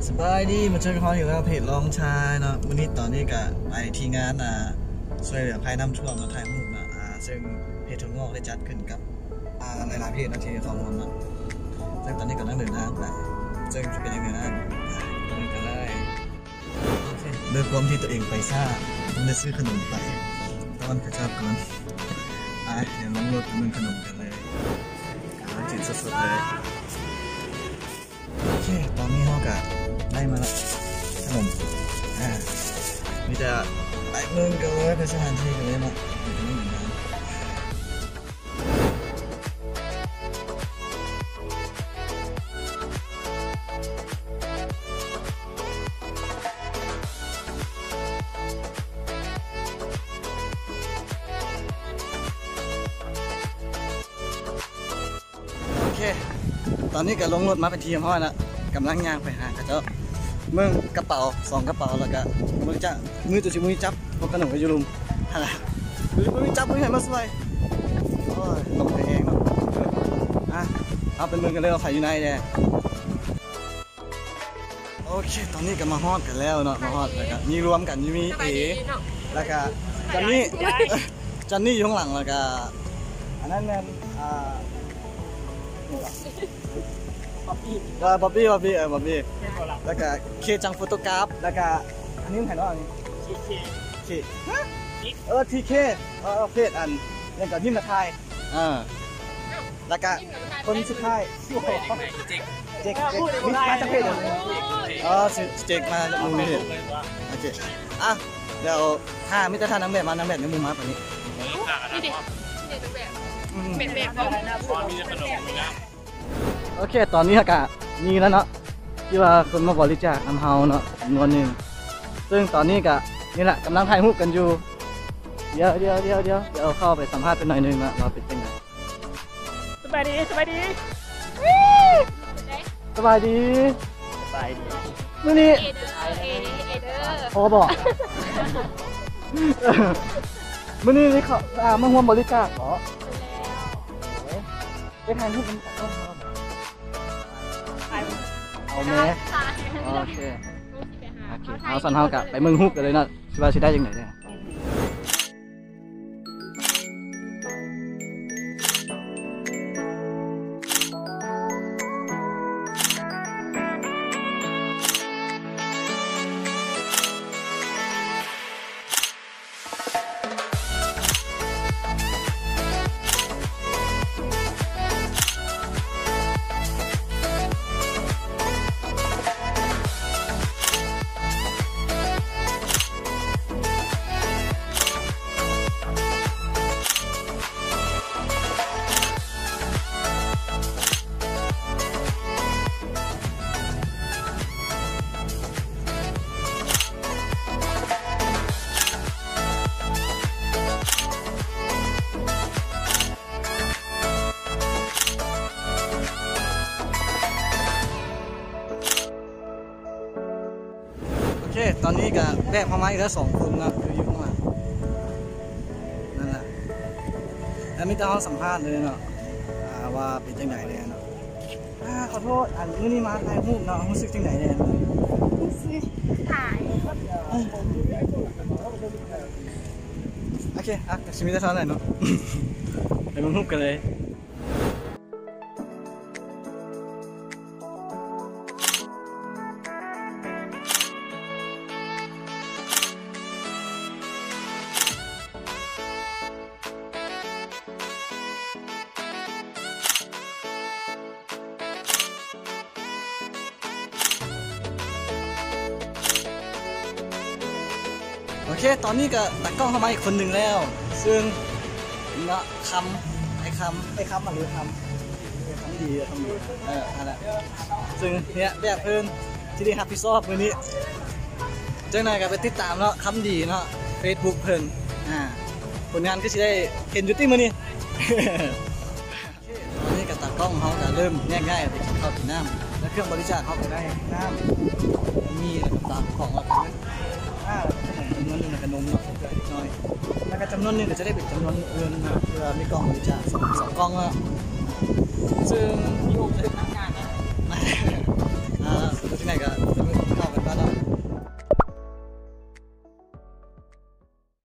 ສະບາຍດີ ມາເຈີກັນອີກແລ້ວ ເພຈລອງຊາຍເນາະ. ມື້ນີ້ຕອນນີ້ກະໄປທີ່ງານ ອ່າ ຊ່ວຍເຫຼືອໄພນ້ຳຖ້ວມເນາະ ຖ່າຍຮູບເນາະ ອ່າ ເຊິ່ງເພຈຖົ່ວງອກໄດ້ຈັດຂຶ້ນກັບ ອ່າ ຫຼາຍໆເພຈເນາະທີ່ເຂົ້າຮ່ວມເນາະ. ເຊິ່ງຕອນນີ້ກຳລັງເດີນທາງໄປ ເຊິ່ງຈະເປັນຈັ່ງໃດນັ້ນ ໄປເບິ່ງກັນເລີຍ. ໂອເຄ ດ້ວຍຄວາມທີ່ຕົວເອງໄປຊ້າ ຕ້ອງໄດ້ຊື້ຂະໜົມໄປຕ້ອນເຂົາເຈົ້າກ່ອນ. ໄປ ດຽວລົງລົດໄປເບິ່ງຂະໜົມກັນເລີຍ. ກຳລັງກິນສົດໆເລີຍ. ໂອເຄ ຕອນນີ້ເຮົາກະໄດ້ມາແລ້ວ ຂະໜົມ ອ່າ ມີແຕ່ໄປເບິ່ງກັນເລີຍ ໄປສະຖານທີ່ກັນເລີຍເນາະ. ໂອເຄ ຕອນນີ້ກະລົງລົດມາເປັນທີ່ຮຽບຮ້ອຍລະ ກຳລັງຍ່າງໄປຫາເຂົາເຈົ້າ ເບິ່ງກະເປົາສອງກະເປົາ ລະກະເບິ່ງຈະ ມືໂຕຊິບໍ່ມີຈັບ ພວກຂະໜົມກະຢູ່ລຸ່ມຫັ້ນລະ ບໍ່ມີຈັບ ບໍ່ມີໃຜມາຊ່ວຍ. ໂອ້ຍ ລົມກະແຮງເນາະ. ອ່ະ ເຮົາໄປເບິ່ງກັນເລີຍວ່າໃຜຢູ່ໃນແດ່. ໂອເຄ ຕອນນີ້ກະມາຮອດກັນແລ້ວເນາະ ມາຮອດ ລະກະມີລວມກັນ ມີເອ ລະກະຈອນນີ້ ຈອນນີ້ຢູ່ຂ້າງຫຼັງ ລະກະອັນນັ້ນແມ່ນ ອ່າ ບອບບີ້ ເອີ ບອບປີ້ ເອີ ບອບປີ້ ລະກະເຄຈັງໂຟໂຕກຣາຟ ລະກະອັນນີ້ໃຜເນາະ ອັນນີ້ ທີເຄ ທີເຄ ຮະ ເອີ ທີເຄ ເອີ ເພຈອັນຫຍັງກະ ພິມມະໄທ ເອີ ລະກະຄົນສຸດທ້າຍ ເຈັກ ເຈັກ ເຈັກ ມາຈາກເພຈຫຍັງ ອໍ ຊື່ເຈັກ ມາຈາກມຸມນີ້ ໂອເຄ ອ່ະ ດຽວຖ້າ ມີແຕ່ຖ້ານາງແບບມາ ນາງແບບຍັງບໍ່ມາປານນີ້ ນີ້ເດ ນີ້ເດນາງແບບ ອືມ ແບບ ແບບ ໂອເຄ ຕອນນີ້ເຮົາກະມີແລ້ວເນາະ ທີ່ວ່າຄົນມາບໍລິຈາກນຳເຮົາເນາະ ຈຳນວນໜຶ່ງ ເຊິ່ງຕອນນີ້ກະ ນີ້ແຫຼະ ກຳລັງຖ່າຍຮູບກັນຢູ່ ດຽວ ດຽວ ດຽວ ດຽວ ດຽວເຂົ້າໄປສຳພາດເພິ່ນໜ້ອຍໜຶ່ງເນາະ ວ່າເປັນຈັ່ງໃດ. ສະບາຍດີ ສະບາຍດີ ສະບາຍດີ ສະບາຍດີ ມື້ນີ້ ເອເດີ ເອເດີ ພໍບໍ່? ມື້ນີ້ໄດ້ເຂົ້າ ອ່າ ມາຮ່ວມບໍລິຈາກເບາະ? ໄປຖ່າຍຮູບນຳກັນ ເອົາແມ ໂອເຄ ໂອເຄ ເອົາ ຊັ້ນເຮົາກະໄປເບິ່ງຮູບກັນເລີຍເນາະ ຊິວ່າຊິໄດ້ຈັ່ງໃດແດ່. ໂອເຄ ຕອນນີ້ກະແບບເຮົາມາອີກແລ້ວສອງຄົນເນາະ ຄືຢູ່ຂ້າງຫຼັງນັ້ນແຫຼະ ແລ້ວມີແຕ່ເຮົາສຳພາດເລີຍເນາະ ອ່າ ວ່າເປັນຈັ່ງໃດແດ່ເນາະ. ອ່າ ຂໍໂທດ ອັນ ມື້ນີ້ມາຖ່າຍຮູບເນາະ ຮູ້ສຶກຈັ່ງໃດແດ່? ຮູ້ສຶກຖ່າຍ ໂອເຄ ອ່ະ ກະຊິມີແຕ່ເທົ່ານັ້ນເນາະ ໄປເບິ່ງຮູບກັນເລີຍ. ໂອເຄ ຕອນນີ້ກະຕາກ້ອງເຂົ້າມາອີກຄົນໜຶ່ງແລ້ວ ເຊິ່ງເນາະ ຄຳ ໄອ້ຄຳ ໄອ້ຄຳ ຫຼື ຄຳ ຄຳດີ ຄຳດີ ເອີ ຫັ້ນແຫຼະ ເຊິ່ງເນຍ ແບບເພິ່ນທີ່ໄດ້ຮັບຜິດຊອບມື້ນີ້ ຈັກໜ່ອຍກະໄປຕິດຕາມເນາະ ຄຳດີເນາະ ເຟສບຸກເພິ່ນ ອ່າ ຜົນງານຄືຊິໄດ້ເຫັນຢູ່ຕິມື້ນີ້. ໂອເຄ ຕອນນີ້ກະຕາກ້ອງເຮົາກະເລີ່ມແຍກຍ້າຍໄປກິນເຂົ້າກິນນ້ຳ ແລະ ເຄື່ອງບໍລິຈາກເຮົາກະໄດ້ນ້ຳ ມີ ແລະ ກະຕາມຂອງເຮົາກະເລີຍ ອ່າ ຈຳນວນໜຶ່ງ ແລະ ກະນົມເນາະ ເພື່ອເລັກນ້ອຍ ແລະ ກະຈຳນວນໜຶ່ງກະຈະໄດ້ເປັນຈຳນວນເງິນເນາະ ເພື່ອມີກ່ອງບໍລິຈາກສອງ ສອງກ່ອງເນາະ ເຊິ່ງ